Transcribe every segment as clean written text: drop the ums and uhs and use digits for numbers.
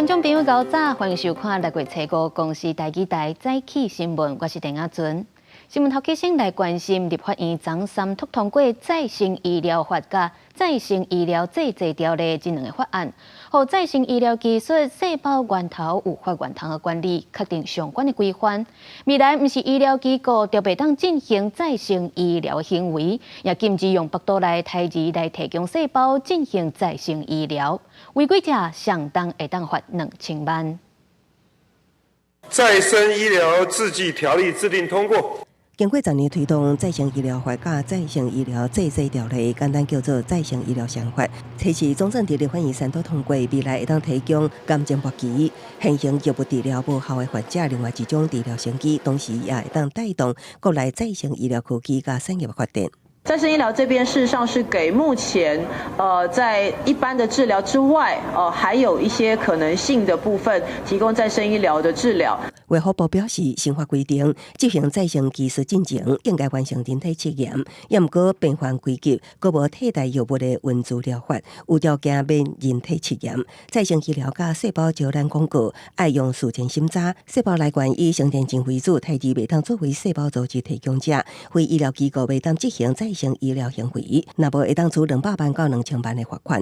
觀眾朋友早早，歡迎收看6月初五公視台語台早起新聞，我是鄭亞尊。新聞頭起先來關心立法院昨三讀通過再生醫療法佮再生醫療製劑條例這兩个法案，予再生醫療技術細胞源頭有法源通的管理，確定相關的規範。未來毋是醫療機構就袂當進行再生醫療行為，也禁止用腹肚內胎兒來提供細胞進行再生醫療。違規者相當會當罰2000萬。再生醫療製劑條例制定通過。經過十年推動再生醫療法佮再生醫療製劑條例，簡單叫做再生醫療雙法。初四總算佇立法院三讀通過，未來會當提供癌症末期、現行藥物治療無效的患者另外一種治療商機，同時也會當帶動國內再生醫療科技佮產業發展。再生醫療這邊事實上是給目前，在一般的治療之外，還有一些可能性的部分，提供再生醫療的治療。衛福部表示，新法規定執行再生技術進前，應該完成人體測驗，也毋過病患危急，閣無替代藥物的溫治療法，有條件免人體測驗。再生醫療佮細胞招攬廣告，愛用事前審查，細胞來源以成年人為主，胎兒袂當作為細胞組織提供者，非醫療機構袂當執行再生醫療行為，若無會當處200萬到2000萬的罰款。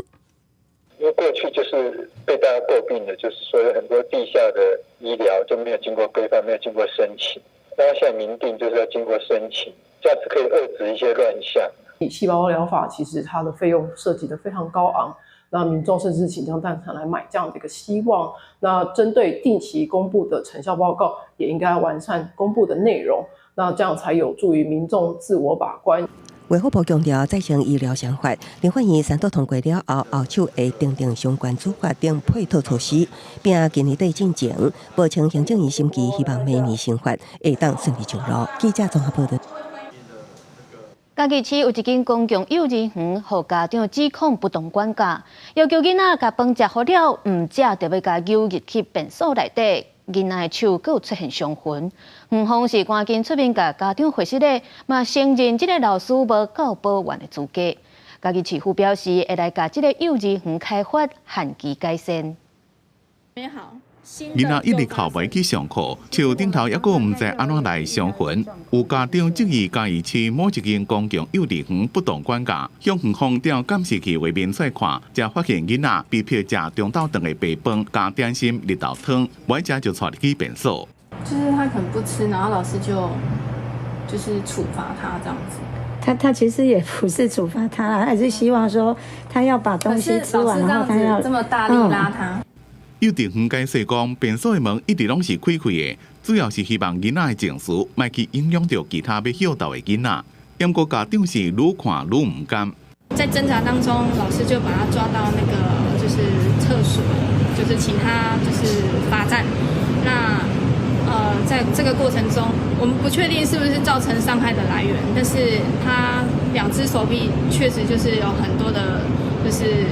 因為過去就是被大家詬病的，就是說有很多地下的醫療就沒有經過規範，沒有經過申請。那現在明定就是要經過申請，這樣子可以遏止一些亂象。細胞療法其實它的費用設計得非常高昂，那民眾甚至傾家蕩產來買這樣的一個希望。那針對定期公布的成效報告，也應該完善公布的內容，那這樣才有助於民眾自我把關。衛福部強調，再生醫療雙法，立法院三讀通過了後，後手會訂定相關處罰等配套措施，並今年底進前，報請行政院審議，希望明年新法會當順利上路。記者綜合報道。嘉義市有一間公共幼兒園，予家長指控不當管教，要求囡仔共飯食予了，毋食就欲共搝入去便所內底，囡仔的手閣有出現傷痕。園方是趕緊出面共家長解釋咧，嘛承認這个老師無教保員的資格。嘉義市府表示，會來共這个幼兒園開罰，限期改善。你好。囡仔一直哭袂去上課，樹頂頭猶閣毋知按怎來傷痕。有家長質疑嘉義市某一間公共幼兒園不當管教，向園方調監視器畫面出來看，才發現囡仔被迫食中晝頓的白飯加點心綠豆湯，無愛食就帶入去便所。就是他可能不吃，然後老師就是處罰他這樣子。他其實也不是處罰他，還是希望說他要把東西吃完，然後他要這麼大力拉他。幼稚園解釋講，便所的門一直攏是開開的，主要是希望囡仔的情緒莫去影響著其他欲歇鬥的囡仔。不過家長是愈看愈毋甘。在掙扎當中，老師就把他抓到那個就是廁所，就是請他就是罰站。那在這個過程中，我們不確定是不是造成傷害的來源，但是他兩隻手臂確實就是有很多的，就是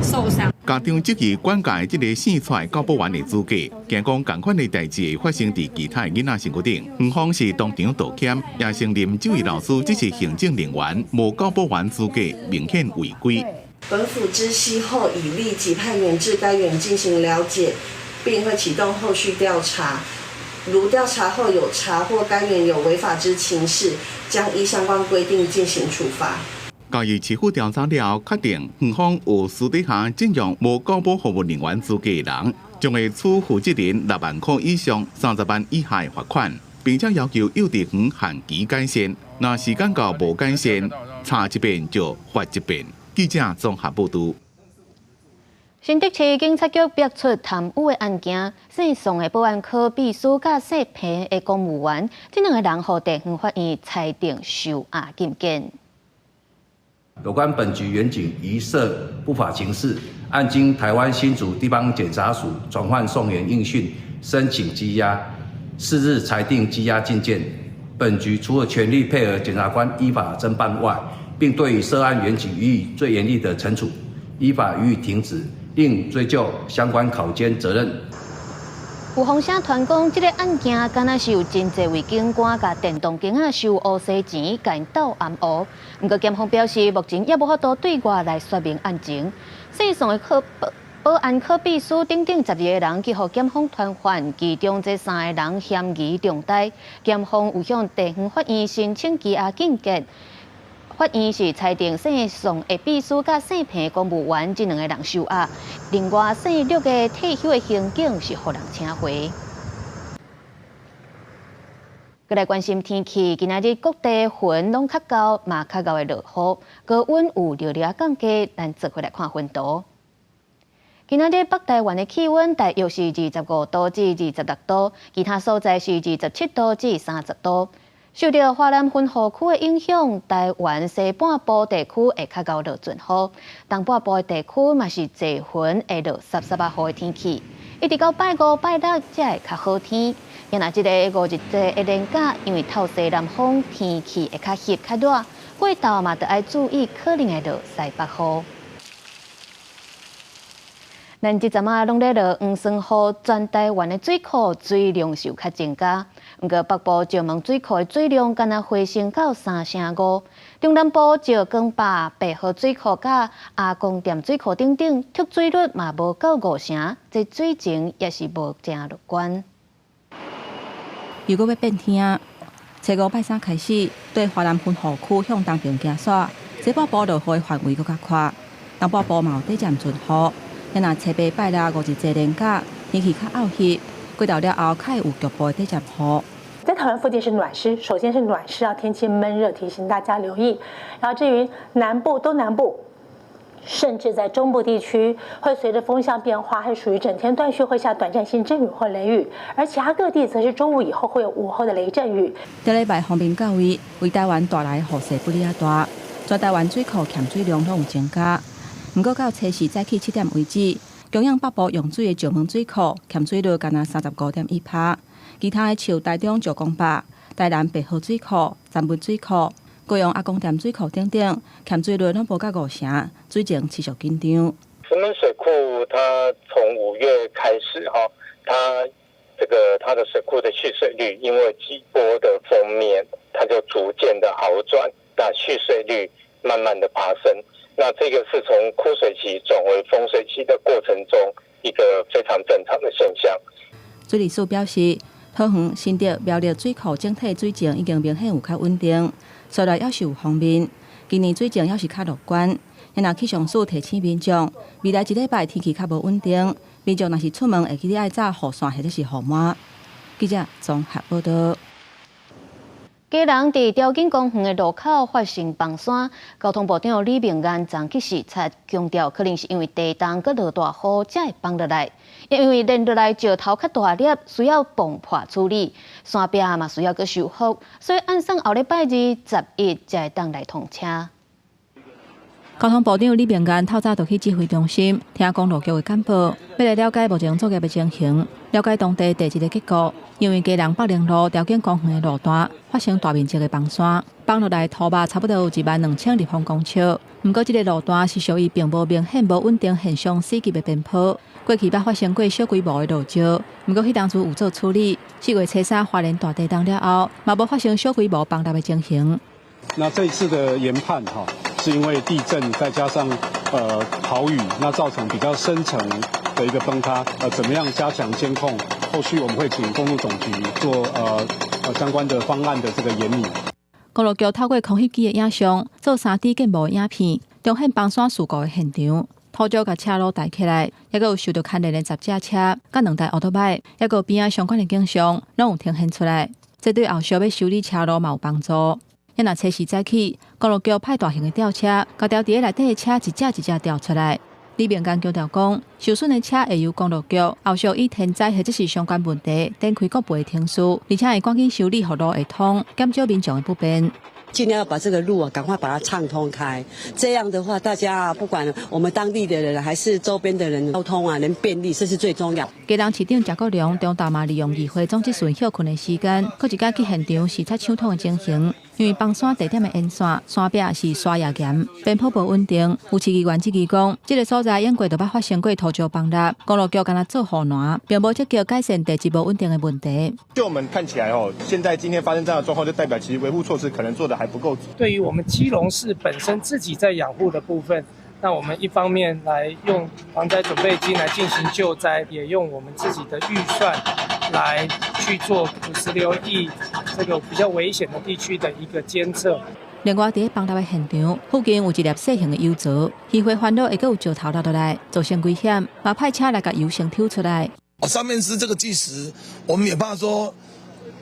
受傷。家長質疑管教的這个姓蔡教保員的資格，驚講仝款的代誌會發生佇其他的囡仔身軀頂。園方是當場道歉，也承認這位老師只是行政人員，無教保員資格，明顯違規。本府知悉後，已立即派員至該園進行了解，並會啟動後續調查。如調查後有查獲該園有違法之情事，將依相關規定進行處罰。嘉義市府調查了後，確定園方有私底下徵用無教保服務人員資格的人，將會處負責人6萬箍以上30萬以下的罰款，並且要求幼稚園限期改善。若時間到無改善，查一遍就罰一遍。記者綜合報導。新竹市警察局爆出貪污的案件，姓宋的保安科秘書佮姓彭的公務員，這兩個人予地方法院裁定收押禁見。有關本局員警疑涉不法情事，案經台灣新竹地方檢察署傳喚送員應訊，申請羈押，是日裁定羈押禁見。本局除了全力配合檢察官依法偵辦外，並對於涉案員警予以最嚴厲的懲處，依法予以停職，另追究相關考監責任。有風聲傳講，這个案件敢若是有真濟位警官共電動弓仔收烏西錢，共𪜶鬥暗烏。毋過檢方表示，目前猶無法度對外來說明案情。姓宋的科保保安科秘書等等12個人去予檢方傳喚，其中這三个人嫌疑重大。檢方有向地方法院申請羈押禁見。法院是裁定姓宋的秘書佮姓彭公務員這兩个人收押，另外姓陸的退休的刑警是予人請回。閣來關心天氣，今仔日各地雲攏較厚，嘛較𠢕會落雨，高溫有略略降低。咱做伙來看雲圖。今仔日北台灣的氣溫大約是25度至26度，其他所在是27度至30度。受著華南雲雨區的影響，台灣西半部地區會較𠢕落陣雨，東半部的地區嘛是濟雲會落濕濕仔雨的天氣。一直到拜五、拜六才會較好天。啊若這个五日節的連假，因為透西南風，天氣會較翕較熱，過晝嘛著愛注意可能會落西北雨。咱這陣仔攏咧落黃酸雨，全台灣的水庫水量是有較增加。毋過北部石門水庫的水量敢若回升到3成5，中南部石岡壩、白河水庫佮阿公店水庫等等，蓄水率嘛無到5成，這水情也是無誠樂觀。又閣欲變天，初五拜三開始，對華南雲雨區向東邊行徙，西半部落雨的範圍閣較闊，東半部嘛有短暫陣雨。若初八拜六五日節連假，天氣較漚熱，過晝了後較會有局部的短暫雨。在台灣附近是暖濕，首先是暖濕啊，天氣悶熱，提醒大家留意。然後至於南部、東南部，甚至在中部地區，會隨着風向變化，係屬於整天斷續會下短暫性陣雨或雷雨。而其他各地則是中午以後會有午後的雷陣雨。這禮拜鋒面到位，為台灣帶來雨勢不哩仔大，全台灣水庫欠水量攏有增加。毋過到初四早起7點為止，供應北部用水的石門水庫欠水率干焦35.1%，其他的像台中石岡壩、台南白河水庫、三文水庫、高雄阿公店水庫等等，欠水率攏無到5成，水情持續緊張。石門水庫它從5月開始哈，它這個它的水庫的蓄水率，因為幾波的鋒面，它就逐漸的好轉，那蓄水率慢慢的爬升。那這個是從枯水期轉為豐水期的過程中一個非常正常的現象。水利署表示，桃園、新竹、苗栗水庫整體水情已經明顯有較穩定，雖然猶是有鋒面，今年水情猶是較樂觀。若氣象署提醒民眾，未來一禮拜天氣較無穩定，民眾若是出門會記得愛紮雨傘或者是雨帽。記者綜合報導。家人佇調景公園的路口發生崩山，交通部長李明彥昨去視察，強調可能是因為地動閣落大雨才會崩落來，因為連落來石頭較大粒，需要崩破處理，山壁嘛需要閣修復，所以按算後禮拜二11才會當來通車。交通部長李明彥透早就去指揮中心聽公路局的簡報，欲來了解目前作業的情形，了解當地地質的結構。因為基隆北寧路調景公園的路段發生大面積的崩山，崩落來土壩差不多有12000立方公尺。毋過，這个路段是屬於並無明顯無穩定現象四級的邊坡，過去捌發生過小規模的落石。毋過，彼當初有做處理，4月初三花蓮大地動了後，嘛無發生小規模崩塌的情形。那這一次的研判，哈，是因為地震再加上豪雨，那造成比較深層的一個崩塌。怎麼樣加強監控？後續我們會請公路總局做相關的方案的這個研擬。公路局透過空翕機的影像，做3D 建模的影片，重現崩山事故的現場。土石共車路帶起來，猶閣有受著牽連的10架車，佮兩台歐多擺，猶閣邊仔相關的景象，攏有呈現出來。這對後續欲修理車路嘛有幫助。若初四早起，公路局派大型的吊車，共吊佇咧內底的車一隻一隻吊出來。李明堅強調講，受損的車會由公路局後續以天災或者是相關問題展開國賠程序，而且會趕緊修理，予路會通，減少民眾的不便。盡量要把這個路啊，趕快把它暢通開。這樣的話，大家不管我們當地的人還是周邊的人，交通啊能便利，這是最重要。基隆市長謝國樑中晝嘛利用議會總質詢歇睏的時間，閣一擺去現場視察搶通的情形。因為崩山地點的沿線山壁是沙頁岩，邊坡無穩定。有市議員質疑講，這个所在往過就捌發生過土石崩塌，公路局干焦做護欄，並無積極改善地質無穩定的問題。就我們看起來哦，現在今天發生這樣的狀況，就代表其實維護措施可能做得還不夠足。對於我們基隆市本身自己在養護的部分，那我們一方面來用防災準備金來進行救災，也用我們自己的預算來去做土石流液這個比較危險的地區的一個監測。另外，佇崩塌的現場附近有一粒細型的油槽，魚會翻落會閣有石頭落落來，造成危險，嘛派車來共油先抽出來。上面是這個巨石，我們也怕說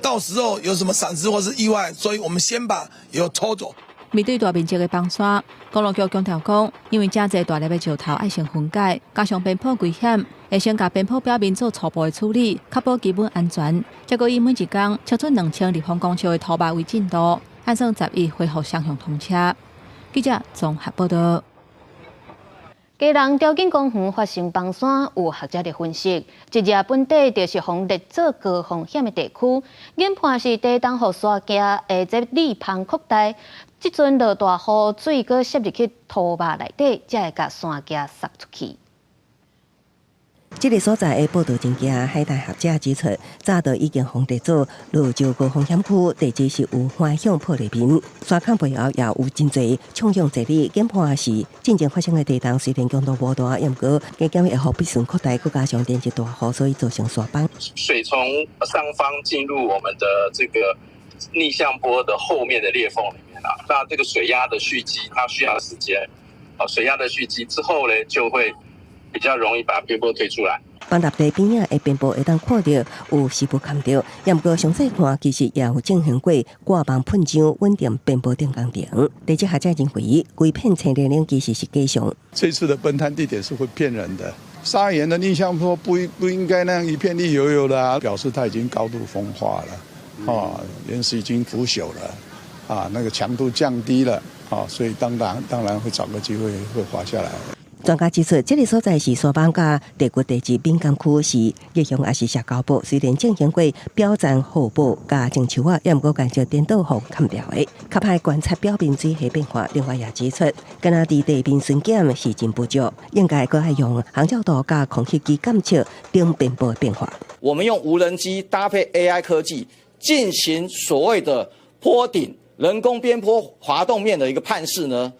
到時候有什麼閃失或是意外，所以我們先把油抽走。面對大面積的崩山，公路局強調講，因為誠濟大粒的石頭愛先分解，加上邊坡危險，會先共邊坡表面做初步的處理，確保基本安全。結果以每一工超出2000立方公尺的土壆為進度，按算10月恢復雙向通車。記者綜合報道。基隆潮境公園發生崩山，有學者佇分析，一日本底就是予列做高風險的地區，研判是地動予山崎的這裂縫擴大，這陣落大雨，水閣滲入去土壆內底，才會共山崎捒出去。這个所在的報導真驚，海大學者指出，早就已經予列做落石高風險區，地質是有橫向破裂面，山崁背後也有真濟衝向這裡，研判是真正發生的地動，雖然強度無大，毋過加減會予必順擴大，閣加上連日大雨，所以造成山崩。水從上方進入我們的這個逆向坡的後面的裂縫裡面啦，那這個水壓的蓄積，它需要時間，水壓的蓄積之後呢，就會比較容易把邊坡推出來。崩塌地邊仔的邊坡會當看著有死部砍著，毋過詳細看，其實也有進行過掛網噴漿穩定邊坡等工程。地質學者認為，規片青零零其實是假象。這次的崩塌地點是會騙人的，砂岩的逆向坡不應該那樣一片綠油油的啊，表示它已經高度風化了，啊，岩石已經腐朽了，啊，那個強度降低了，啊，所以當然會找個機會會滑下來。專家指出，這个所在是山崩佮地骨地質敏感區，是逆向抑是石溝坡。雖然進行過表層護坡佮種樹仔，猶毋過間接顛倒予崁掉的。較歹觀察表面水系變化。另外也指出，敢若佇地面巡檢是真不足，應該閣愛用航照圖佮空氣機監測頂邊坡的變化。我們用無人機搭配 AI 科技，進行所謂的坡頂人工邊坡滑動面的一個判識呢，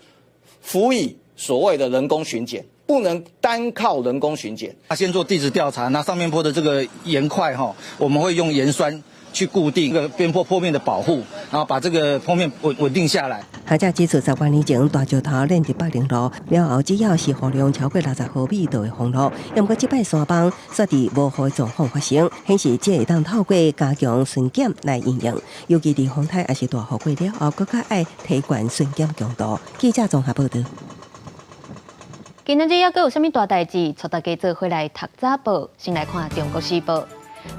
輔以所謂的人工巡檢，不能單靠人工巡檢。他先做地質調查，那上面坡的這個岩塊哈，我們會用鹽酸去固定這個邊坡坡面的保護，然後把這個坡面穩定下來。學者指出，10多年前大石頭練佇北寧路了後，只要是雨量超過60毫米就會封路。毋過這擺山崩煞佇無雨狀況發生，顯示這會當透過加強巡檢來應用。尤其佇風颱抑是大雨過了後，閣較愛提懸巡檢強度。記者綜合報導。今仔日猶閣有啥物大代誌？帶大家做伙來讀早報，先來看《中國時報》。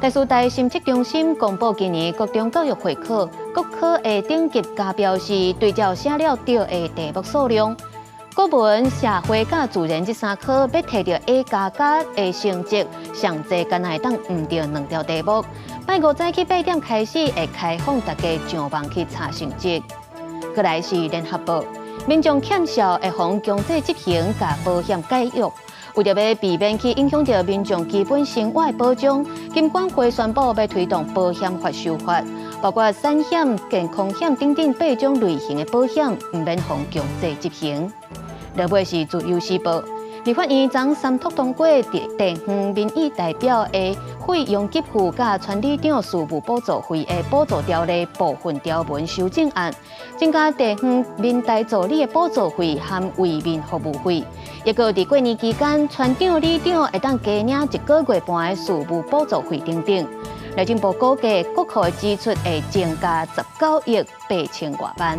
台師大心測中心公布今年國中教育會考各科的等級加標是對照寫了對的題目數量。國文、社會佮自然這三科欲提著 A 加加的成績，上濟敢若會當誤著兩條題目。拜五早起8點開始會開放大家上網去查成績。過來是聯合報。民眾欠數會予強制執行，共保險解約，為著欲避免去影響著民眾基本生活的保障，金管會宣布欲推動保險法修法，包括產險、健康險等等八種類型的保險，毋免予強制執行。落尾是自由時報，立法院昨三讀通過地方民意代表的費用給付佮村里長事務補助費的補助條例部分條文修正案，增加地方民代助理的補助費和為民服務費。抑閣佇過年期間，村長、里長會當加領一個月半的事務補助費等等。內政部估計，國庫的支出會增加19億8千外萬。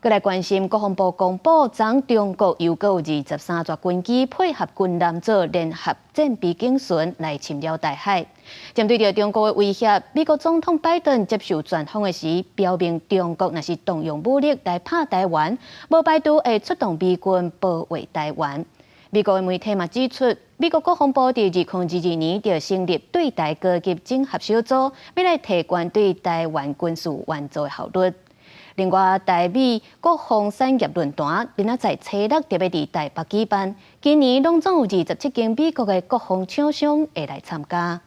閣來關心國防部公布，昨中國又閣有23座軍機配合軍艦做聯合戰備警巡來侵擾台海。針對著中國的威脅，美國總統拜登接受專訪的時，表明中國若是動用武力來拍台灣，無排除會出動美軍保衛台灣。美國的媒體嘛指出，美國國防部佇2022年就成立對台高級整合小組，欲來提懸對台灣軍事援助的效率。另外，台美國防產業論壇明仔載初六特別佇台北舉辦，今年攏總有27間美國的國防廠商會來參加。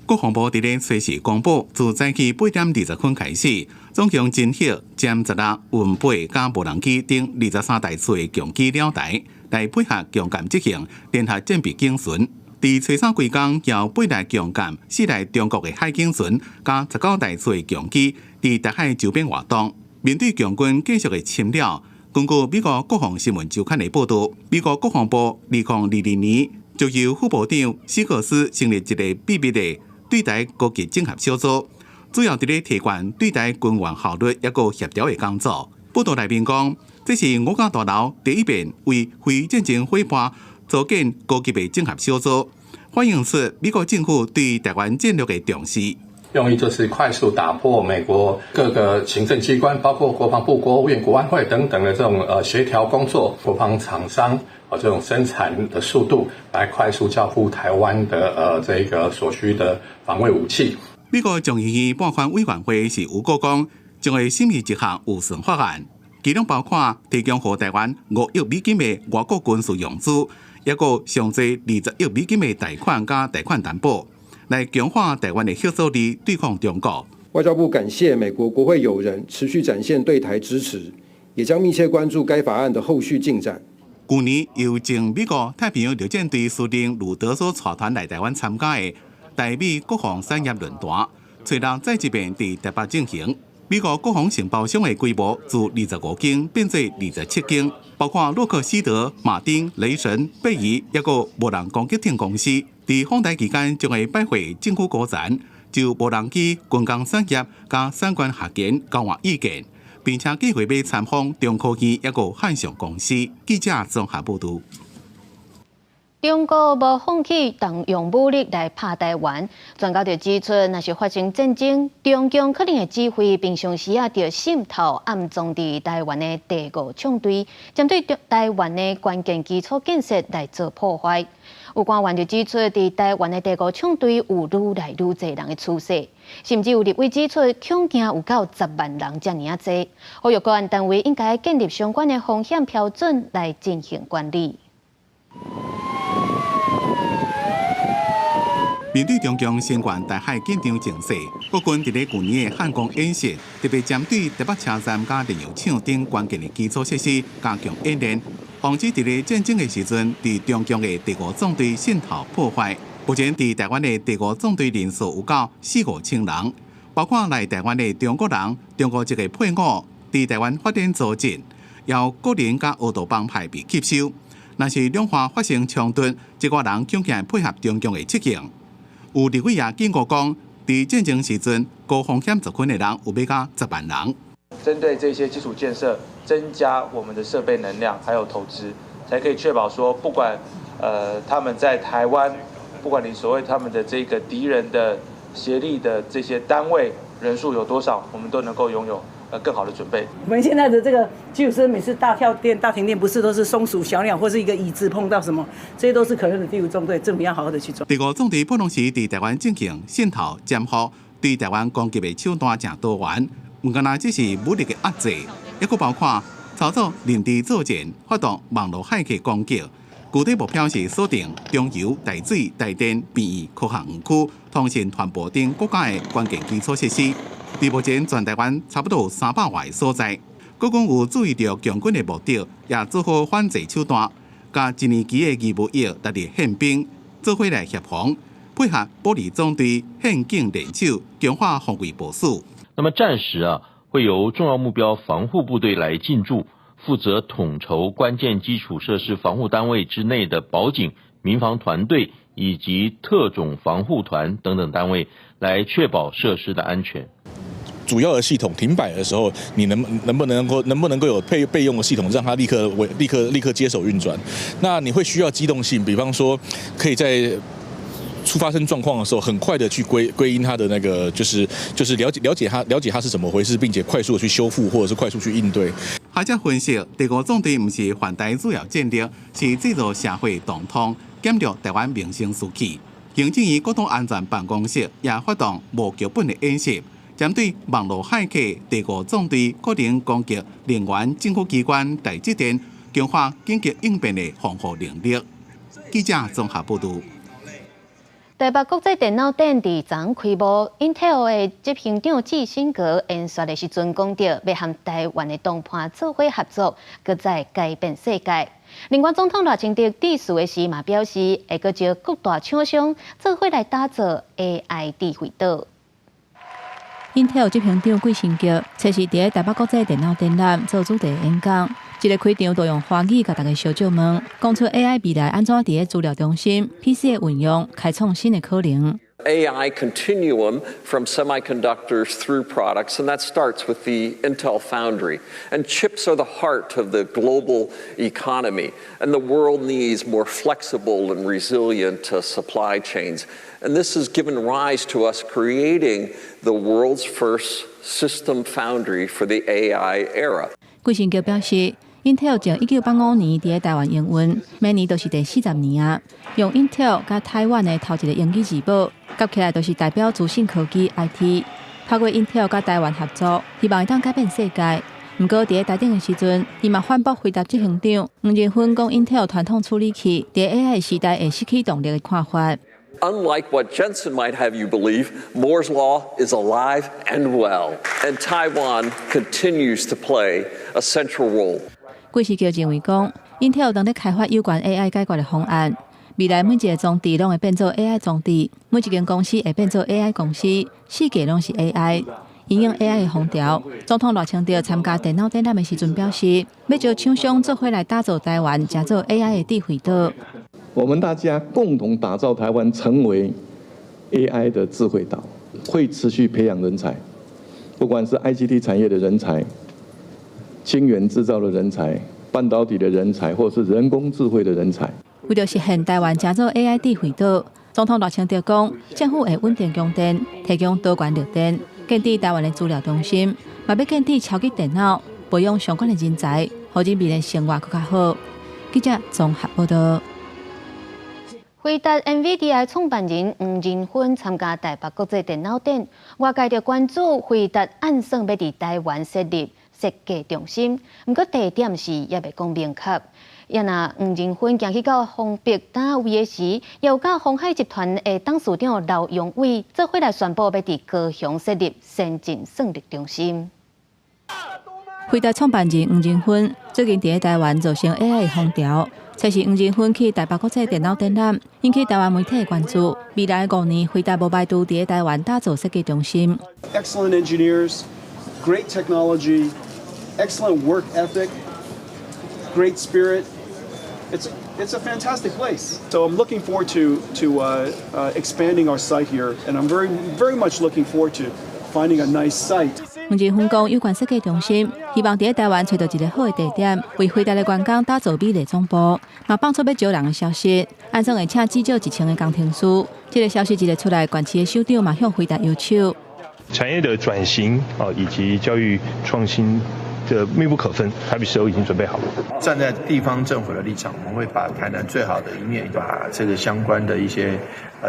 國防部佇咧隨時公布，自早起8點20分開始，總共偵緝殲16、運八佮無人機等23台次的共機繞台，來配合共艦執行聯合戰備警巡。佇初三規工，有八台共艦、四台中國的海警船，佮19台次的共機佇台海周邊活動。面對共軍繼續的侵擾，根據美國國防新聞週刊的報導，美國國防部2022年就由副部長史克斯成立一個秘密的對台高級整合小組，主要佇咧提懸對台軍援效率抑閣協調的工作。報導內面講，這是五角大樓第一遍為非戰爭夥伴組建高級的整合小組，反映出美國政府對台灣戰略的重視。用意就是快速打破美國各個行政機關，包括國防部、國務院、國安會等等的這種協調工作，國防廠商啊這種生產的速度，來快速交付台灣的這個所需的防衛武器。美國眾議院撥款委員會是預告講，將會審議一項預算法案，其中包括提供予台灣5億美金的外國軍事融資，抑閣上濟20億美金的貸款佮貸款擔保，來強化台灣的嚇阻力，對抗中國。外交部感謝美國國會友人持續展現對台支持，也將密切關注該法案的後續進展。去年由前美國太平洋陸戰隊司令魯德所帶團來台灣參加的台美國防產業論壇，初六再一遍佇台北進行。美國國防承包商的規模自25間變做27間，包括洛克希德、馬丁、雷神、貝宜，抑閣無人攻擊艇公司。佇訪台期間，將會拜會政府高層，就無人機、軍工產業佮產官學研交換意見，並且計劃欲參訪中科院抑閣漢翔公司。記者綜合報導。中國無放棄動用武力來拍台灣，專家就指出，若是發生戰爭，中共可能會指揮平常時仔就滲透暗藏佇台灣的第五縱隊，針對台灣的關鍵基礎建設來做破壞。有官員就指出，佇台灣的第五縱隊有愈來愈濟人的趨勢，甚至有立委指出，恐驚有到10萬人遮爾仔濟。呼籲國安單位應該建立相關的風險標準來進行管理。面對中共聲援台海緊張情勢，國軍佇咧舊年的漢光演習，特別針對台北車站佮煉油廠等關鍵的基礎設施加強演練，防止佇咧戰爭的時陣，佇中共的第五縱隊滲透破壞。目前佇台灣的第五縱隊人數有到四五千人，包括來台灣的中國人、中國籍的配偶，佇台灣發展組織，由個人佮烏道幫派被吸收。若是兩岸發生衝突，這寡人恐驚配合中共的執行。有立委也警告講，佇戰爭時陣，高風險族群的人有欲到10萬人。針對這些基礎建設，增加我們的設備能量，還有投資，才可以確保說，不管他們在台灣，不管你所謂他們的這個敵人的協力的這些單位人數有多少，我們都能夠擁有更好的準備。我們現在的這個基礎設施，每次大跳電、大停電，不是都是松鼠、小鳥或是一個椅子碰到什麼，這些都是可能的第五縱隊，政府要好好的去做。第五縱隊普通時佇台灣進行滲透、潛伏，對台灣攻擊的手段誠多元，毋干焦只是武力的壓制，抑閣包括操作認知作戰、發動網路駭客攻擊。具體目標是鎖定中油、台水、台電、病院、科學園區、通訊傳播等國家的關鍵基礎設施。佇目前全台灣差不多有300外個所在，國軍有注意著共軍的目的，也做好反制手段，共一年期的義務役納入憲兵，做伙來協防，配合保二總隊憲警聯手，強化防衛部署。那麼戰時啊，會由重要目標防護部隊來進駐，負責統籌關鍵基礎設施防護單位之內的保警、民防團隊以及特種防護團等等單位，來確保設施的安全。主要的系統停擺的時候，你能不能夠有備用的系統，讓它立刻為立刻立刻接手運轉？那你會需要機動性，比方說可以在出發生狀況的時候，很快的去歸因它的那個，就是了解它是怎麼回事，並且快速的去修復，或者是快速去應對。學者分析，第五縱隊毋是環台主要戰力，是製造社會動盪，減弱台灣民生士氣。行政院國土安全辦公室也發動無腳本的演習，針對網路駭客第五縱隊可能攻擊能源政府機關台積電，強化緊急應變的防護能力。記者綜合報導。台北國際電腦展佇昨開幕，Intel 的執行長季辛格演說的時陣講著，欲和台灣的談判做伙合作，閣再改變世界。另外，總統賴清德致辭的時嘛表示，會閣招各大廠商做伙來打造 AI 智慧島。 Intel 執行長季辛格，初四佇咧台北國際電腦展覽做主題演講，這个開場就用華語共大家相借問，講出 AI 未來按怎佇咧資料中心、PC 的運用，開創新的可能。 AI continuum from semiconductors through products, and that starts with the Intel Foundry. And chips are the heart of the global economy, and the world needs more flexible and resilient supply chains. And this has given rise to us creating the world's first system foundry for the AI era. 季辛格表示，Intel 從1985年佇咧台灣營運，明年就是第40年啊。用 Intel 佮台灣的頭一个英語字母，夾起來就是代表資訊科技 IT。透過 Intel 佮台灣合作，希望會當改變世界。毋過佇咧台頂的時陣，伊嘛反駁輝達執行長黃仁勳講，Intel 傳統處理器佇 AI 時代會失去動力的看法。 Unlike what Jensen might have you believe, Moore's Law is alive and well, and Taiwan continues to play a central role. 季辛格認為講，Intel 當咧開發有關 AI 解決的方案，未來每一個裝置攏會變做 AI 裝置，每一間公司會變做 AI 公司，世界攏是 AI。因應 AI 的風潮，總統賴清德參加電腦展覽的時陣表示，欲招廠商做伙來打造台灣，成做 AI 的智慧島。我們大家共同打造台灣成為 AI 的智慧島，會持續培養人才，不管是 ICT 產業的人才、晶圓製造的人才、半導體的人才，或是人工智慧的人才。為著實現台灣成做 AI 智慧島，總統賴清德講，政府會穩定供電，提供多元綠電，建置台灣的資料中心，嘛欲建置超級電腦，培養相關的人才，予人民的生活閣較好。記者綜合報道。輝達 NVIDIA 創辦人黃仁勳參加台北國際電腦展，外界就關注輝達按算欲佇台灣設立設計中心，毋過地點是猶未講明確。也若黃仁勳行去到鴻必單位的時，也有佮鴻海集團的董事長劉揚偉做伙來宣布，欲佇高雄設立先進算力中心。輝達創辦人黃仁勳最近佇咧台灣造成 AI 的風潮。這是黃仁勳去台北國際電腦展覽，引起台灣媒體的關注。未來5年，輝達無排除佇咧台灣打造設計中心。 Excellent engineers, great technology, excellent work ethic, great spirit. It's a fantastic place. So I'm looking forward to expanding our site here, and I'm very very much looking forward to finding a nice site. 黃仁勳講，有關設計中心，希望佇咧台灣揣著一个好的地點，為輝達的員工打造美麗總部。嘛放出欲招人的消息，按算會請至少1000个工程師。這个消息一个出來，縣市的首長嘛向輝達搖手。產業的轉型啊，以及教育創新的密不可分，台北市都已經準備好了。站在地方政府的立場，我們會把台南最好的一面，把這個相關的一些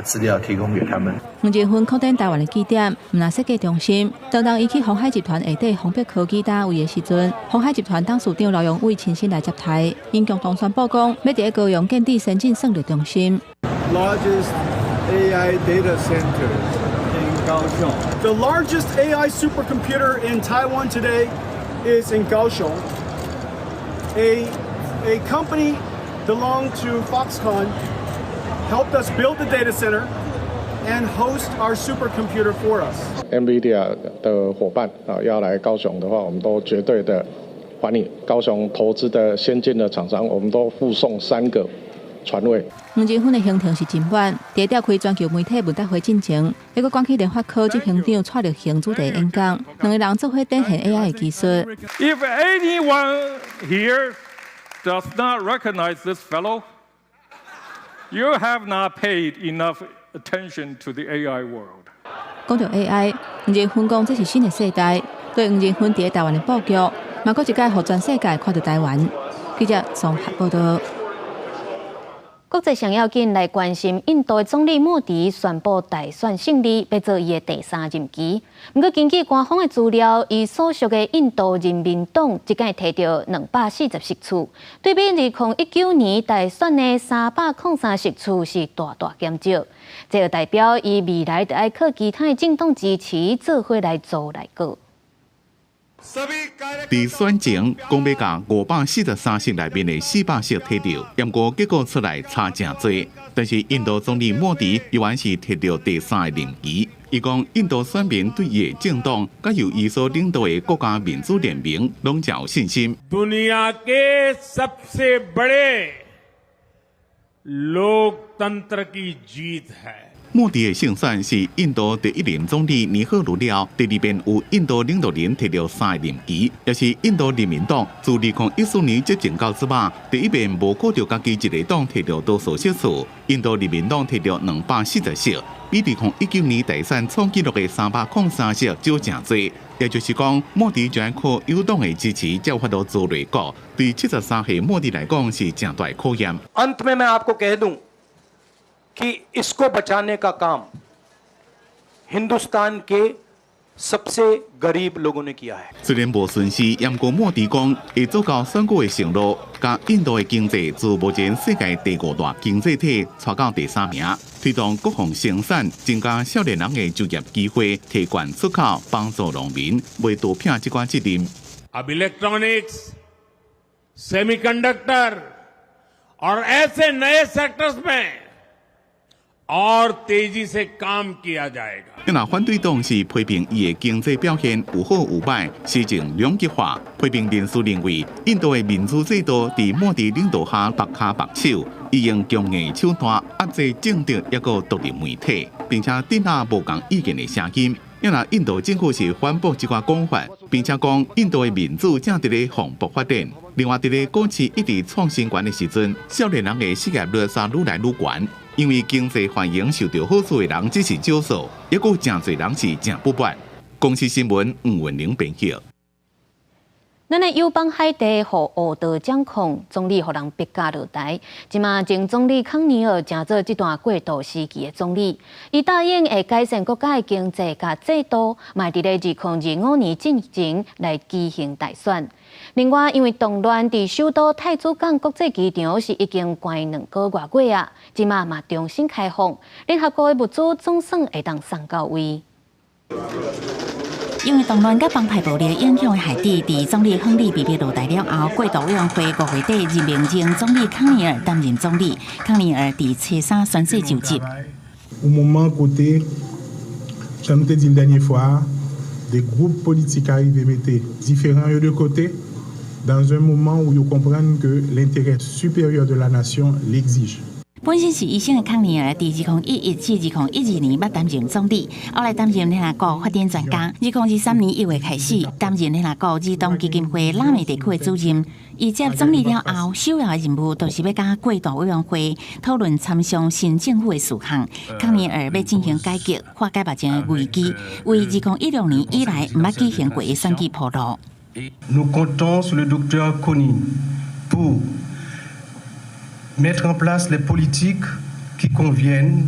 資料提供給他們。黃仁勳肯定台灣的據點，毋但設計中心。當伊去鴻海集團下底鴻必科技單位的時陣，鴻海集團董事長劉揚偉親身來接待，𪜶共同宣布講，欲佇咧高雄建置先進算力中心。 Largest AI data center in Kaohsiung. The largest AI supercomputer in Taiwan today is in Kaohsiung. A company belonged to Foxconn helped us build the data center and host our supercomputer for us. NVIDIA 的夥伴啊，要來高雄的話，我們都絕對的歡迎。高雄投資的先進的廠商，我們都附送3個船位。黃仁勳的行程是真滿，佇召開全球媒體問答會進前，猶閣趕去聯發科執行長蔡力行主題演講，兩个人做伙展現 AI 的技術。 If anyone here does not recognize this fellow, you have not paid enough attention to the AI world. 講到 AI，黃仁勳講這是新的世代，對黃仁勳佇咧台灣的布局，嘛閣一擺予全世界看著台灣。記者綜合報道。國國際上要緊來關心，印度的總理莫迪宣布大選勝利，欲做伊的第三任期。毋過根據官方的資料，伊所屬的印度人民黨這擺提著240席次，對比2019年大選的303席次是大大減少。這就代表伊未來著愛靠其他的政黨支持，做伙來組內閣。佇選前講欲共543席內面的400席提著，毋過結果出來差誠濟。但是印度總理莫迪猶原是提著第三个任期。伊講印度選民對伊的政黨，佮由伊所領導的國家民主聯盟攏誠有信心。 दुनिया के सबसे बड़े लोकतंत्र की जीत है。莫迪的勝選是印度第一任總理尼赫魯了後，第二遍有印度領導人提著三個任期，也是印度人民黨自2014年執政到這擺，第一遍無靠著家己一個黨提著多數席次。印度人民黨提著240席，比2019年大選創紀錄的303席少誠濟。也就是講，莫迪就愛靠友黨的支持，才有法度組內閣。對73歲莫迪來講，是誠大考驗。 अंत में मैं आपको कह दूं कि इसको बचाने का काम हिंदुस्तान के सबसे गरीब लोगों ने किया है。雖然無順勢，毋過莫迪講會做到選舉的承諾，共印度的經濟自目前世界第五大經濟體，躋到第三名，推動國防生產，增加少年人的就業機會，提懸出口，幫助農民，袂逃避這款責任。 अब इलेक्ट्रॉनिक्स, सेमीकंडक्टर और ऐसे नए सेक्टर्स में और तेजी से काम किया जाएगा。若反對黨是批評伊的經濟表現有好有䆀，施政兩極化。批評人士認為，印度的民主制度佇莫迪領導下縛跤縛手，伊用強硬手段壓制政敵，抑閣獨立媒體，並且鎮壓無仝意見的聲音。若印度政府是反駁這寡講法，並且講印度的民主正佇咧蓬勃發展。另外，佇咧股市一直創新懸的時陣，少年人的失業率煞愈來愈懸。因為經濟繁榮受著好處的人只是少數，抑閣有誠濟人是誠不滿。公視新聞吳文玲編輯。咱的友邦海地予烏道掌控，總理予人逼甲落台。這馬前總理康尼爾成做這段過渡時期的總理，伊答應會改善國家的經濟佮制度，嘛佇咧2025年進前來舉行大選。另外，因為動亂，佇首都太子港國際機場是已經關2個外月啊，這馬嘛重新開放，聯合國的物資總算會當送到位。因為動亂佮幫派暴力影響的海地，佇總理亨利被逼落台了後，過渡委員會5月底任命前總理康尼爾擔任總理。康尼爾佇初三宣誓就職。 Yon moman kote, jan nou te di dènye fwa, des groupes politiques arive mete diferan yo de kote, dans un moment où yo konprann que l'intérêt supérieur de la nation l'exige. 本身是醫生的康尼爾，佇2011至2012年捌擔任總理，後來擔任聯合國發展專家。2023年1月開始擔任聯合國兒童基金會拉美地區的主任。伊接總理了後，首要的任務就是欲佮過渡委員會討論參詳新政府的事項。康尼爾欲進行改革，化解目前的危機，為2016年以來毋捌舉行過的選舉鋪路。 Nous comptons sur le docteur Conille pour mettre en place les politiques qui conviennent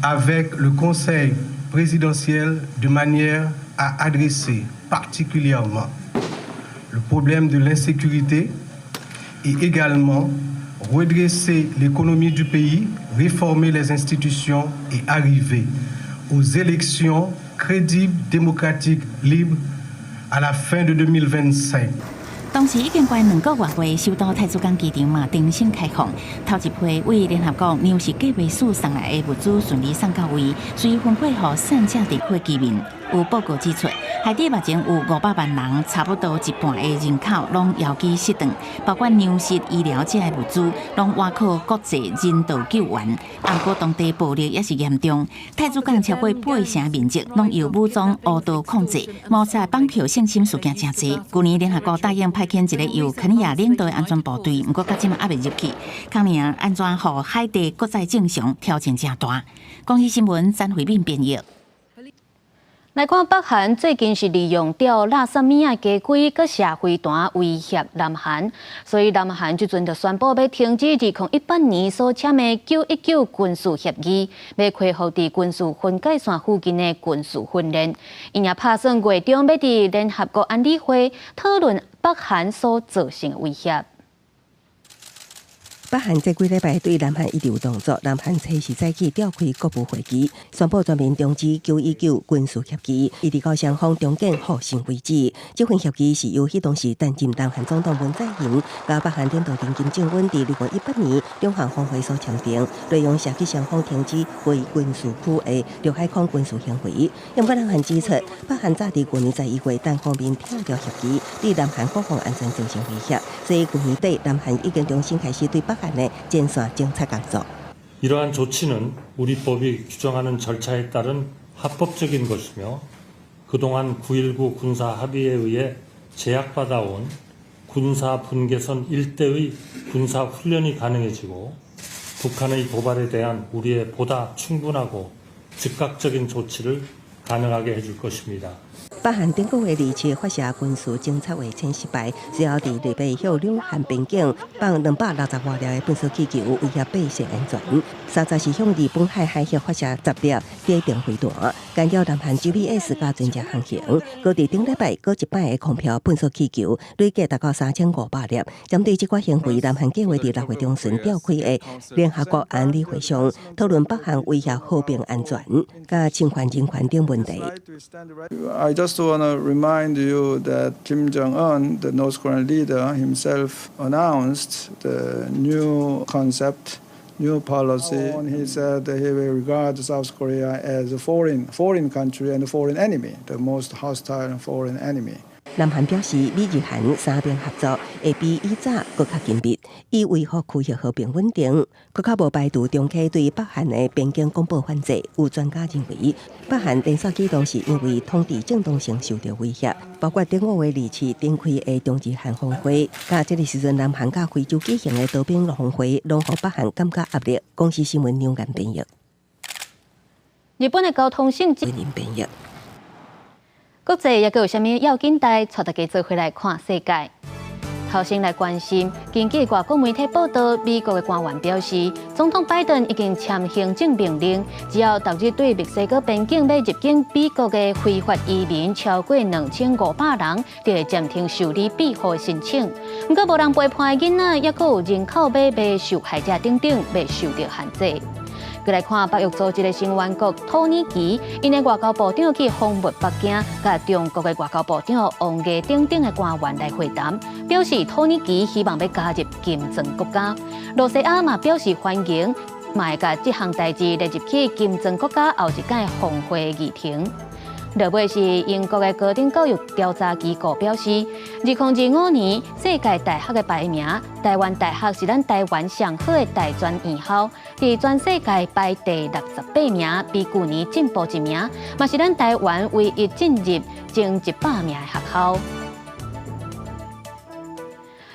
avec le Conseil présidentiel de manière à adresser particulièrement le problème de l'insécurité et également redresser l'économie du pays, réformer les institutions et arriver aux élections crédibles, démocratiques, libres à la fin de 2025. 當時已經關2個外月，首都太子港機場嘛重新開放，頭一批為聯合國糧食計劃署送來的物資順利送到位，隨分配予散赤地區居民。有報告指出，海地目前有500萬人，差不多一半的人口攏枵飢失頓，包括糧食、醫療這些物資，攏倚靠國際人道救援。毋過當地暴力也是嚴重，太子港超過八成面積攏由武裝烏道控制，摩擦綁票性侵事件誠濟。舊年聯合國答應派遣一個由肯尼亞領導的安全部隊，毋過到這馬猶未入去。康尼爾按怎予海地國際正常挑戰誠大。公視新聞詹慧敏編譯。來看北韓最近是利用釣垃圾物仔家規，閣射飛彈威脅南韓，所以南韓這陣就宣布欲停止2018年所簽的9.19軍事協議，欲恢復佇軍事分界線附近的軍事訓練。𪜶也拍算月中欲佇聯合國安理會討論北韓所造成的威脅。北韓這幾禮拜對南韓一直有動作，南韓初四早起召開國務會議，宣布全面終止9.19軍事協議，一直到雙方重建互信為止。這份協議是由彼當時擔任南韓總統文在寅佮北韓領導人金正恩佇2018年兩韓峰會所簽訂，內容涉及雙方停止非軍事區的陸海空軍事行為。毋過南韓指出，北韓早佇去年11月單方面拆掉協議，對南韓國防安全造成威脅，所以去年底南韓已經重新開始對北韓的前線偵察工作。 이러한 조치는 우리 법이 규정하는 절차에 따른 합법적인 것이며 그동안 9.19 군사합의에 의해 제약받아온 군사분계선 일대의 군사훈련이 가능해지고 북한의 도발에 대한 우리의 보다 충분하고 즉각적인 조치를 가능하게 해줄 것입니다. 北韓頂個月27發射軍事偵察衛星失敗，隨後佇禮拜向兩韓邊境放260外粒的噴射氣球，威脅百姓安全。30是向日本海海域發射10粒短程飛彈，干擾南韓 GPS 佮船隻航行。閣佇頂禮拜，閣一擺的空飄噴射氣球，累計達到3500粒。針對這寡行為，南韓計劃佇6月中旬召開的聯合國安理會上，討論北韓威脅和平安全、佮侵犯人權等問題。 I just want to remind you that Kim Jong Un, the North Korean leader himself, announced the new concept, new policy. He said that he will regard South Korea as a foreign country and a foreign enemy, the most hostile foreign enemy. 南韓表示，美日韓三邊合作會比以早閣較緊密，以維護區域和平穩定。閣較無排除重啟對北韓的邊境廣播反制。有專家認為，北韓連續舉動是因為統治正當性受著威脅，包括頂個月27展開的中日韓峰會，佮這个時陣南韓佮非洲舉行的多邊峰會，攏予北韓感覺壓力。公視新聞兩岸編譯。日本的交通省編譯。國際猶閣有啥物要緊代？帶大家做伙來看世界。頭先來關心，根據外國媒體報道，美國的官員表示，總統拜登已經簽行政命令，只要逐日對墨西哥邊境欲入境美國的非法移民超過2500人，就會暫停受理庇護申請。毋過，無人陪伴的囡仔，猶閣有人口買賣受害者等等，欲受著限制。閣來看北約組織的成員國土耳其，𪜶的外交部長去訪問北京，佮中國的外交部長王毅等等的官員來會談，表示土耳其希望欲加入金磚國家。露西亞嘛表示歡迎，嘛會共這項代誌列入去金磚國家後一屆峰會議程。落尾是英國的高等教育調查機構表示，2025年世界大學的排名，台灣大學是咱台灣上好的大專院校，佇全世界排第68名，比舊年進步一名，嘛是咱台灣唯一進入前100名的學校。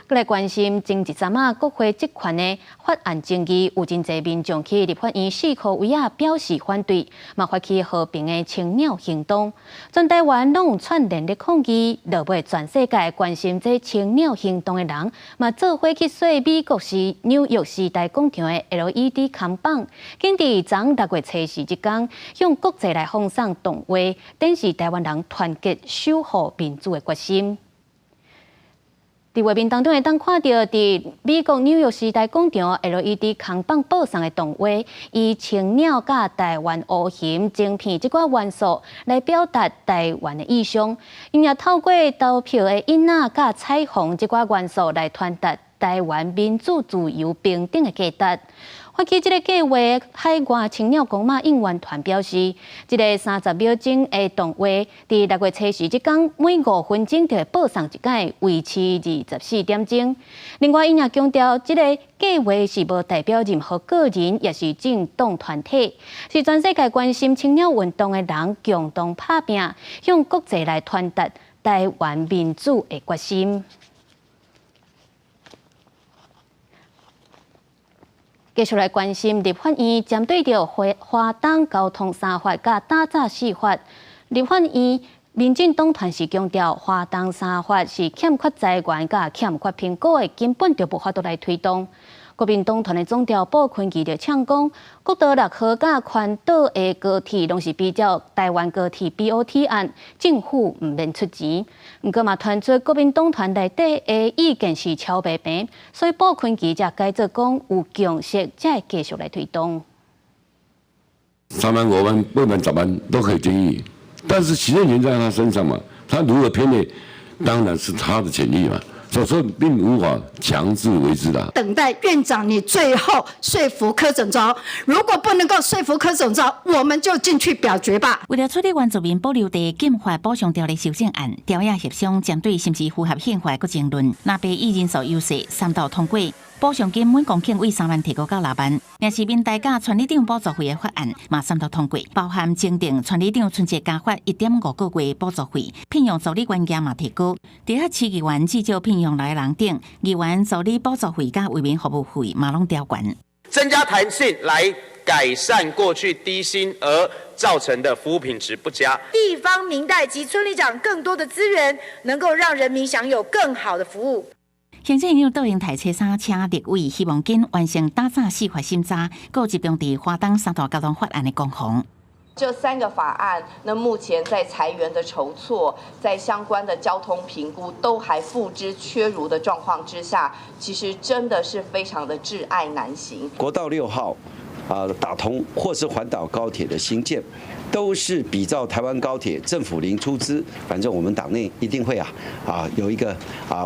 閣來關心前一陣仔國會職權的法案爭議，有真濟民眾去立法院四箍圍仔表示反對，嘛發起和平的青鳥行動。全台灣攏有串聯咧抗議，落尾全世界關心這青鳥行動的人，嘛做伙去洗美國市紐約時代廣場的 LED 看板，緊佇昨6月初四這工，向國際來放送動畫，展示台灣人團結守護民主的決心。佇畫面當中會當看著，佇美國紐約時代廣場 LED 看板播送的動畫，以青鳥佮台灣烏鴜晶片這寡元素來表達台灣的意象。𪜶也透過投票的印仔佮彩虹這寡元素來傳達台灣民主、自由、平等的價值。發起這个計畫，海外青鳥公媽應援團表示，這个30秒鐘的動畫，佇6月初四這工，每5分鐘就會播送一擺，維持24點鐘。另外，𪜶也強調，這个計畫是無代表任何個人，抑是政黨團體，是全世界關心青鳥運動的人共同拍拚，向國際來傳達台灣民主的決心。繼續來關心立法院針對著花花東交通三法佮打詐四法。立法院民進黨團是強調，華東三法是欠缺資源佮欠缺評估的，根本就無法度來推動。國民黨團的總召傅崐萁就嗆講，國道六號佮環島的高鐵攏是比照台灣高鐵 BOT 案，政府毋免出錢。毋過嘛，傳出國民黨團內底的意見是超袂平，所以傅崐萁才改做講有共識，才會繼續來推動。 3萬、5萬、8萬、10萬都可以建議，但是行政權在他身上嘛，他如何編列，當然是他的權利嘛。所以並無法強制為之的。等待院長你最後說服柯總召，如果不能夠說服柯總召，我們就進去表決吧。為了處理原住民保留地禁發補償條例修正案，朝野協商針對是毋是符合憲法閣爭論，藍白以人數優勢三度通過。補償金每公頃為3萬提高到6萬，若是民代佮村里長補助費的法案，嘛三度通過，包含增訂村里長春節加發1.5個月補助費，聘用助理員額嘛提高，佇遐市議員至少聘用6個人等，議員助理補助費佮為民服務費嘛攏調懸，增加彈性來改善過去低薪而造成的服務品質不佳。地方民代及村里長更多的資源，能夠讓人民享有更好的服務。行政院長卓榮泰初三請立委，希望緊完成打詐四法審查，閣集中佇華東三大交通法案的攻防。這三個法案，那目前在財源的籌措，在相關的交通評估都還付之闕如的狀況之下，其實真的是非常的窒礙難行。國道6號啊打通，或是環島高鐵的興建，都是比照台灣高鐵政府零出資，反正我們黨內一定會有一個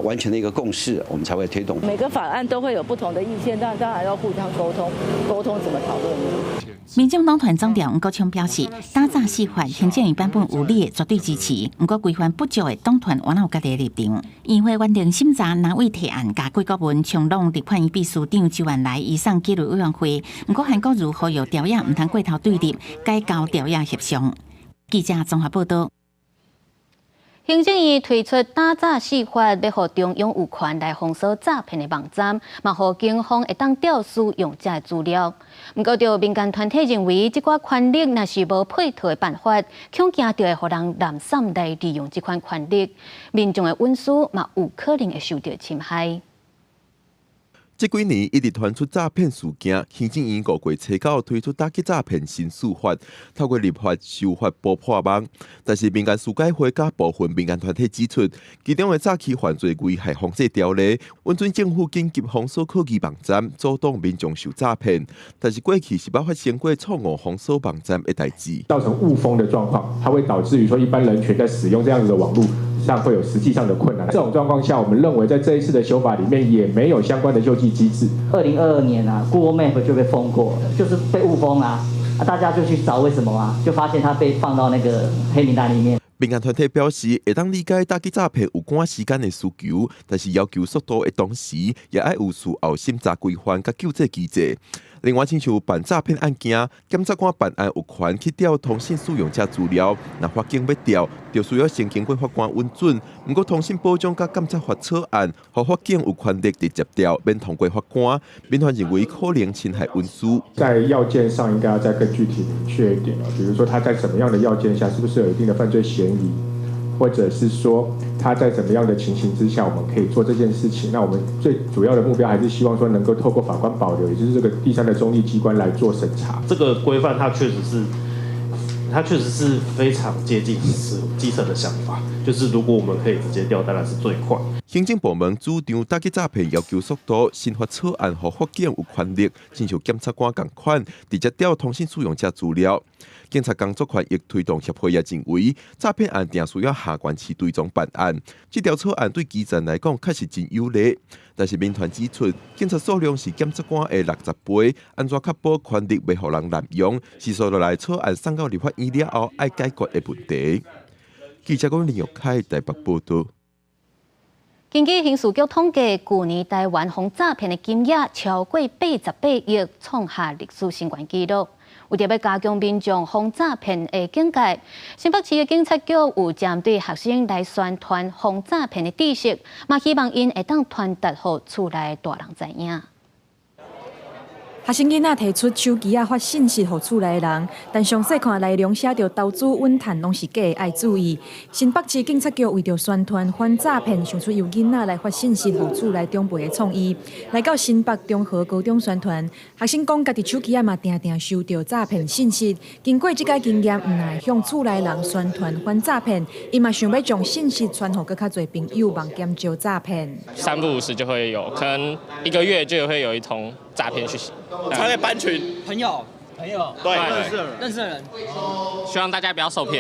完全的一個共識，我們才會推動。每個法案都會有不同的意見，但當然要互相溝通，溝通怎麼討論。民眾黨團總召黃國昌表示，打詐四法行政院版本有利的絕對支持，毋過規範不足的黨團原有家己的立場。議會原定審查藍委提案，共貴國文衝攏立法院秘書長周恩來移送紀律委員會，毋過韓國瑜呼籲朝野毋通過頭對立，改交朝野協商。記者綜合報道。行政院推出打詐四法，欲予中央有權來封鎖詐騙的網站，嘛予警方會當調使用者的資料。毋過，著民間團體認為，這寡權力若是無配套的辦法，恐驚就會予人濫耍來利用這款權力，民眾的隱私嘛有可能會受著侵害。這幾年一直傳出詐騙事件，行政院5月初九推出打擊詐騙新四法，透過立法修法補破網。但是民間司改會佮部分民間團體指出，其中的詐欺犯罪危害防制條例，允准政府緊急封鎖科技網站，阻擋民眾受詐騙。但是過去是捌發生過錯誤封鎖網站的代誌，造成誤封的狀況，它會導致於說一般人群在使用這樣子的網路上會有實際上的困難。這種狀況下，我們認為在這一次的修法裡面也沒有相關的救濟機制。2022年啊，Google Map 就被封過，就是被誤封啊，大家就去找為什麼啊，就發現它被放到那個黑名單裡面。民間團體表示，會當理解打擊詐騙有趕時間的需求，但是要求速度的同時，也愛有事後審查規範佮救濟機制。另外，親像辦詐騙案件，檢察官辦案有權去調通信使用者資料，若法警欲調，就需要先經過法官允准。毋過，通信保障佮監察法草案，予法警有權力直接調，免通過法官。民團認為可能侵害隱私。在要件上應該要再更具體明確一點哦，比如說他在什麼樣的要件下，是不是有一定的犯罪嫌疑，或者是說他在怎麼樣的情形之下，我們可以做這件事情。那我們最主要的目標還是希望說能夠透過法官保留，也就是這個第三的中立機關來做審查。這個規範它確實是非常接近是基層的想法，就是如果我們可以直接調，當然是最快。行政部門主張打擊詐騙要求速度，新法草案予法警有權力，親像檢察官仝款，直接調通信使用者資料。警察工作權益推動協會也認為，詐騙案定需要下懸市追蹤辦案。這條草案對基層來講確實真有利，但是民團指出，警察數量是檢察官的60倍，按怎確保權力袂予人濫用，是接落來草案送到立法院了後愛解決的問題。記者講林玉凱台北報導。根據刑事局統計，舊年台灣防詐騙的金額超過88億，創下歷史新高紀錄。為著欲加強民眾防詐騙的警覺，新北市的警察局有針對學生來宣傳防詐騙的知識，嘛希望𪜶會當傳達予厝內大人知影。學生囡仔提出手機仔發信息予厝內人，但詳細看內容寫著投資穩趁攏是假的，愛注意。新北市警察局為著宣傳反詐騙，想出由囡仔來發信息予厝內長輩的創意，來到新北中和高中宣傳。學生講，家己手機仔嘛定定收著詐騙信息，經過這擺經驗，毋但會向厝內人宣傳反詐騙，伊嘛想欲將信息傳予閣較濟朋友，望減少詐騙。三不五時就會有，可能一個月就會有一通詐騙訊息。傳給班群朋友，朋友，對，認識的人，認識的人，希望大家不要受騙。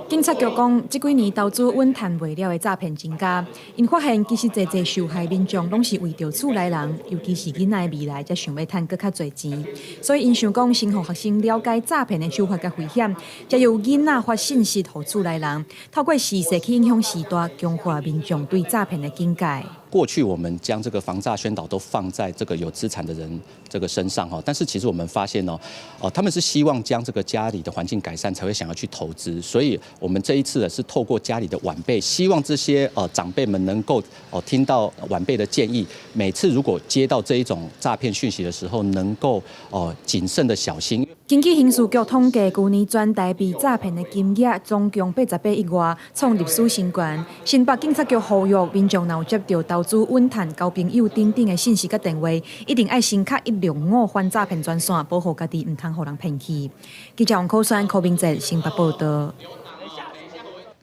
警察局講，這幾年投資穩趁袂了的詐騙增加，𪜶發現其實濟濟受害民眾攏是為著厝內人，尤其是囡仔的未來，才想欲趁閣較濟錢。所以𪜶想講，先予學生了解詐騙的手法佮危險，才由囡仔發信息予厝內人，透過時勢去影響時代，強化民眾對詐騙的警戒。過去我們將這個防詐宣導都放在這個有資產的人這個身上哈，但是其實我們發現哦，哦他們是希望將這個家裡的環境改善，才會想要去投資，所以我們這一次呢是透過家裡的晚輩，希望這些長輩們能夠哦聽到晚輩的建議，每次如果接到這一種詐騙訊息的時候，能夠哦謹慎的小心。根據刑事局統計，舊年全台被詐騙的金額總共88億外，創歷史新高。新北警察局呼籲民眾，若有接著投資穩趁交朋友等等的信息佮電話，一定愛先敲165反詐騙專線，保護家己，毋通予人騙去。記者王可宣、柯明哲新北報導。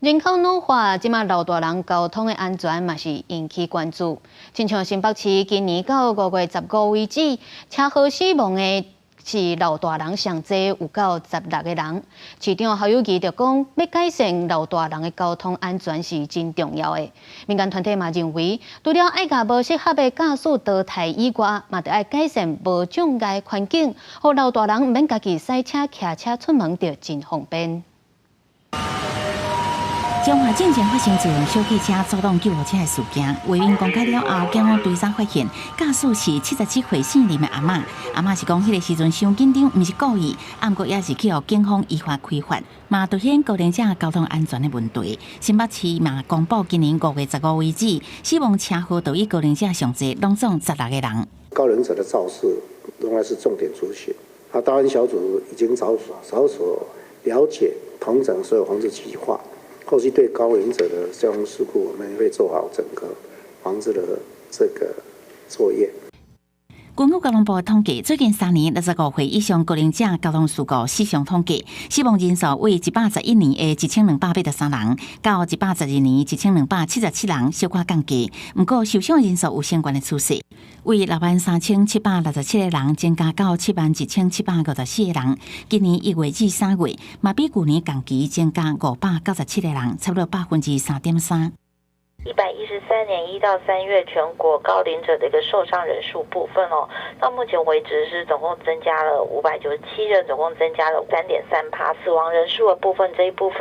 人口老化，這馬老大人交通的安全嘛是引起關注。親像新北市今年到5月15為止，車禍死亡的是老大人上濟，有到16個人。市長侯友宜就講，欲改善老大人的交通安全是真重要的。民間團體嘛認為，除了愛共無適合的駕駛淘汰以外，嘛著愛改善無障礙環境，予老大人毋免家己駛車、騎車出門就真方便。彰化進前發生自動小汽車阻擋救護車的事件，畫面公開了後，警方追查發現，駕駛是77歲姓林的阿嬤。阿嬤是講，彼个時陣傷緊張，毋是故意，毋過也是去予警方依法開罰，嘛凸顯高齡者交通安全的問題。新北市嘛公布，今年5月15為止，死亡車禍著以高齡者上濟，攏總16個人。高齡者的肇事仍然是重點族群，啊，大安小組已經着手了解統整所有防治計劃。後續對高齡者的交通事故，我們會做好整個防治的這個作業。根據交通部的統計，最近3年65歲以上高齡者交通事故死傷統計，死亡人數為111年的1283人，到112年1277人，小可降低。毋過受傷人數有升懸的趨勢，為6萬3767個人增加到7萬1754個人。今年1月至3月，嘛比舊年同期增加597個人，差不多3.3%。113年1到3月，全國高齡者的一個受傷人數部分哦，到目前為止是總共增加了597人，總共增加了3.3趴。死亡人數的部分，這一部分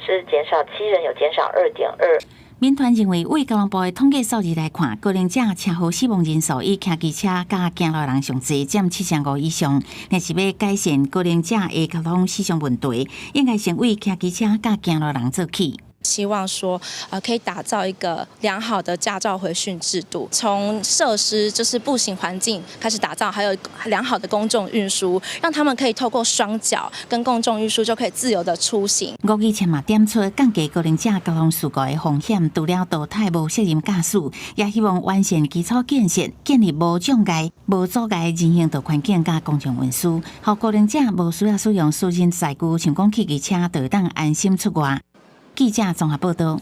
是減少7人，有減少2.2。民團認為，為交通部的統計數字來看，高齡者車禍死亡人數以騎機車佮行路人上濟，佔75%以上。若是欲改善高齡者的交通死傷問題，應該先為騎機車佮行路人做起。希望說，可以打造一個良好的駕照回訓制度，從設施就是步行環境開始打造，還有良好的公眾運輸，讓他們可以透過雙腳跟公眾運輸就可以自由的出行。吳怡倩嘛點出降低高齡者交通事故的風險，除了淘汰無責任駕駛，也希望完善基礎建設，建立無障礙、無阻礙人行道環境佮公眾運輸，予高齡者無需要使用私人載具，像講騎機車，就會當安心出外。記者綜合報導。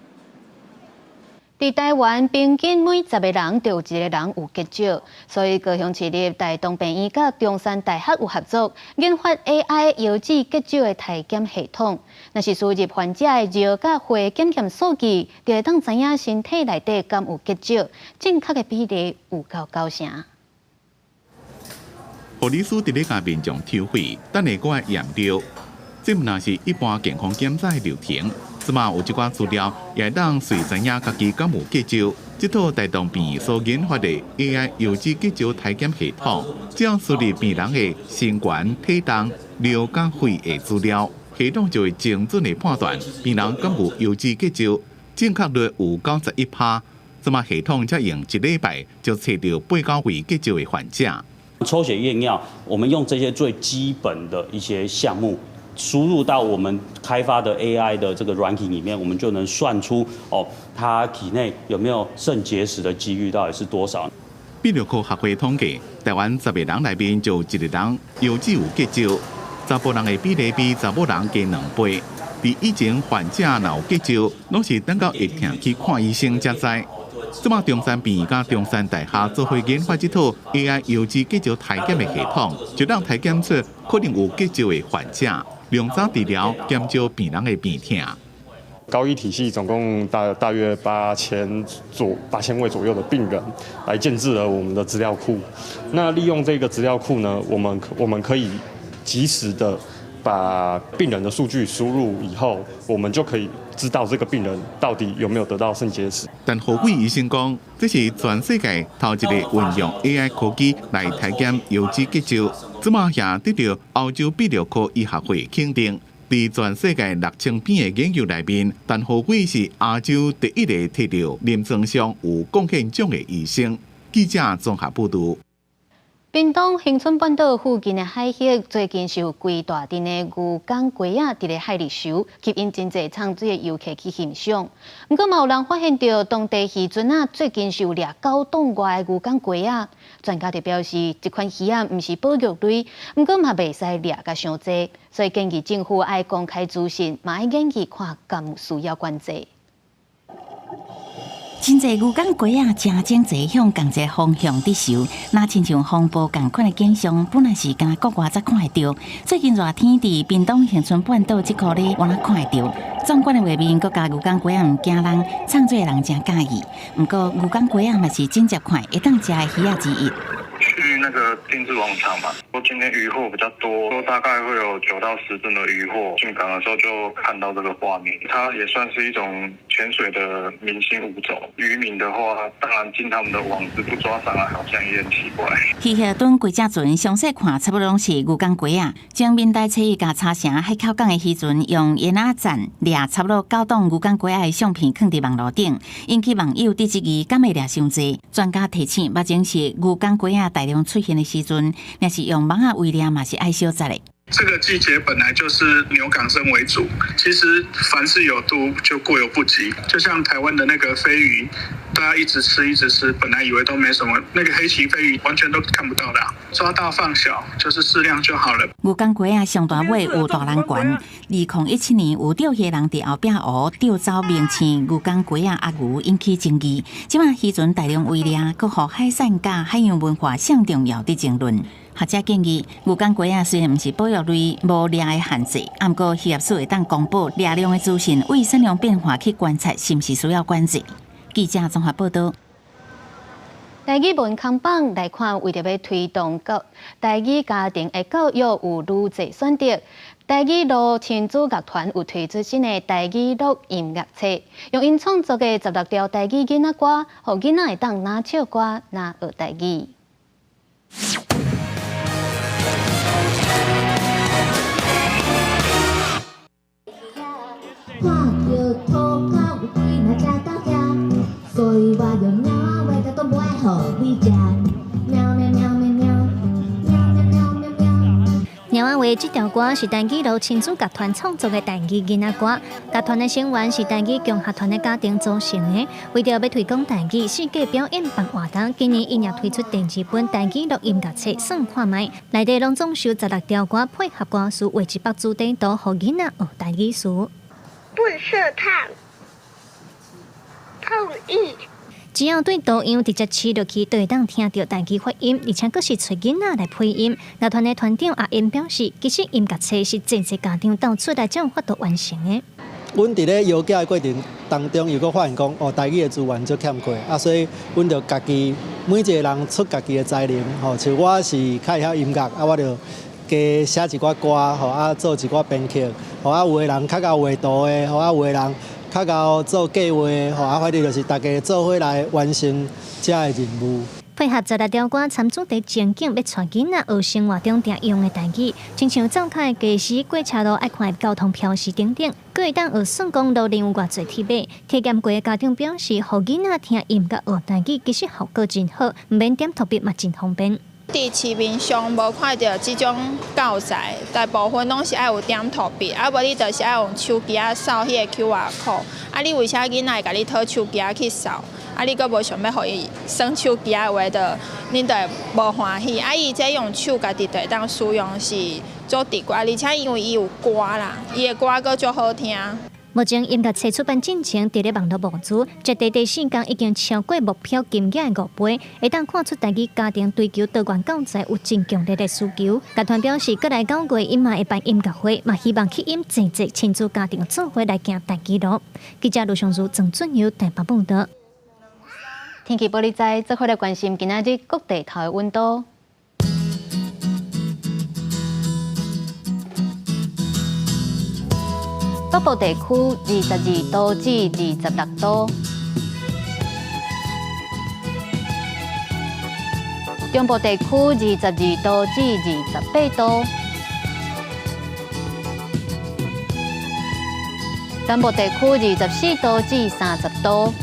佇台灣，平均每10個人就有一個人有結石，所以高雄市立大同病院佮中山大學有合作，研發 AI 藥指結石的篩檢系統。若是輸入患者的尿佮血檢驗數據，就會當知影身體內底敢有結石，正確的比例有夠9成。護理師佇咧共民眾抽血，等下閣愛驗尿，這毋但是一般健康檢查的流程。這馬有這寡資料，也會當隨知影家己敢有結石。這套大同病院所研發的 AI 藥指結石篩檢系統，只要輸入病人的身懸、體重、尿佮血的資料，系統就會精準的判斷病人敢有藥指結石，正確率有91趴。這馬系統才用一禮拜就揣著八九位結石的患者。抽血驗尿，我們用這些最基本的一些項目輸入到我們開發的 AI 的這個軟體裡面，我們就能算出哦，他體內有沒有腎結石的幾率到底是多少。泌尿科學會統計，台灣10個人內面就一個人腰子有結石，查埔人的比例比查某人加2倍。佇以前患者若有結石，攏是等到會疼去看醫生才知。這馬中山病院佮中山大學做伙研發這套 AI 腰子結石篩檢的系統，就當篩檢出可能有結石的患者，量早治療，減少病人的病痛。高醫體系總共大約8000位左右的病人來建置了我們的資料庫。那利用這個資料庫呢，我們可以及時的把病人的數據輸入以後，我們就可以知道這個病人到底有沒有得到腎結石。但何偉醫生講，這是全世界頭一個運用 AI 科技來篩檢腰子結石，這馬也得到歐洲泌尿科醫學會肯定。佇全世界6000篇的研究內面，陳和偉是亞洲第一個提到臨床上有貢獻獎的醫生。記者綜合報導。屏東恆春半島附近的海域最近是有幾大陣的牛港雞仔佇咧海裡游，吸引真濟藏水的遊客去欣賞。毋過嘛有人發現著當地漁船仔最近是有掠9噸外的牛港雞仔。專家就表示，這款魚仔毋是保育類，毋過嘛袂使掠甲傷濟，所以建議政府愛公開資訊，嘛愛研究看敢有需要管制。真濟牛港雞仔誠整齊向仝一个方向佇游，若親像風暴仝款的景象，本來是干焦國外才看會著。最近熱天佇屏東恆春半島這箍咧，敢若看會著。壯觀的畫面，閣加牛港雞仔毋驚人，藏水的人誠佮意。毋過牛港雞仔嘛是真濟款會當食的魚仔之一。去那個定置網場嘛，說今天漁獲比較多，說大概會有9到10噸的漁獲。進港的時候就看到這個畫面，它也算是一種潛水的明星物種。漁民的話，當然進他們的網子不抓上來，好像也很奇怪。魚協躉規隻船，詳細看差不多攏是牛港雞仔。前明代初一共茶城海口港的漁船用煙仔棧掠差不多9噸牛港雞仔的相片，囥佇網路頂，引起網友佇質疑，敢會掠傷濟？專家提醒，目前是牛港雞仔大量出現的時陣，若是用網仔圍掠嘛是愛小節的。這個季節本來就是牛港生為主，其實凡事有度就過猶不及。就像台灣的那個飛魚，大家一直吃一直吃，本來以為都沒什麼，那個黑旗飛魚完全都看不到的，抓大放小就是適量就好了。牛港雞仔上大尾有大人懸，2017年有釣魚人佇後壁湖釣走明星牛港雞仔阿牛，引起爭議。這馬漁船大量圍掠，閣予海產佮海洋文化上重要的爭論。學者建議，牛港雞仔雖然毋是保育類，無掠的限制，毋過漁業署會當公布掠量的資訊，為產量變化去觀察，是毋是需要管制？記者綜合報導。台語文康榜來看，為著欲推動教台語家庭的教育有愈濟選擇。台語樂親子樂團有推出新的台語樂音樂冊，用𪜶創作的16條台語囡仔歌，予囡仔會當若唱歌，若學台語。看著塗跤有幾若食到遐，所以我用貓仔話共講無愛予你食。喵喵喵喵喵，喵喵喵喵喵。貓仔話這條歌是台語樂親子樂團創作的台語囡仔歌，樂團的成員是台語共學團的家庭組成的。為著欲推廣台語，四界表演辦活動，今年𪜶也推出電子本台語樂音樂冊，算看覓，內底攏總收16條歌，配合歌詞畫一幅主題圖，予囡仔學台語詞。笨色燙，碰意。只要對圖樣直接試落去，就會當聽著台語發音，而且閣是揣囡仔來配音。樂團的團長阿英表示，其實音樂冊是濟濟家長鬥出來才有法度完成的。阮佇咧邀寄的過程當中，又閣發現講，哦，台語的資源足欠缺，啊，所以阮就家己每一個人出家己的才能，吼，像我是較會曉音樂，啊，我就加寫一寡歌，吼，啊，做一寡編曲，吼，啊，有的人較𠢕畫圖的，吼，啊，有的人較𠢕做計劃，吼，啊，反正就是大家做伙來完成這个任務。配合16條歌參主題情景，欲帶囡仔學生活中常用的台語，親像灶跤的雞絲過車路愛看的交通標示等等，閣會當學算講路裡有偌濟鐵馬。體驗過的家長表示，予囡仔聽音樂學台語，其實效果真好，毋免點特別嘛真方便。佇市面上無看著這種教材，大部分攏是愛有點塗筆，啊無你就是愛用手機仔掃彼個 QR code。啊，你為啥囡仔會共你討手機仔去掃？啊，你閣無想欲予伊耍手機仔的話，就恁就會無歡喜。啊，伊這用手家己就會當使用是足直觀，而且因為伊有歌啦，伊的歌閣足好聽。目前音樂冊出版進程佇咧網路募資，截至第四工已經超過目標金額的5倍，會當看出台語家庭追求多元教材有真強烈的需求。樂團表示，過來9月𪜶嘛會辦音樂會，嘛希望吸引濟濟親子家庭做伙來行台語路。記者盧尚如、曾俊佑台北報導。天氣報你知，做伙來關心今仔日各地頭的溫度。北部地區22度至26度，中部地區22度至28度，南部地區24度至30度，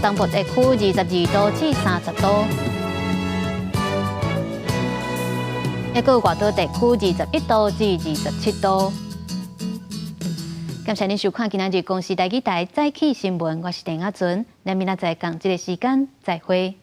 東部地區22度至30度。一個外島地區21度至27度。感謝您收看今仔日公視台語台早起新聞，我是鄭亞純，咱明仔載仝這個時間再會。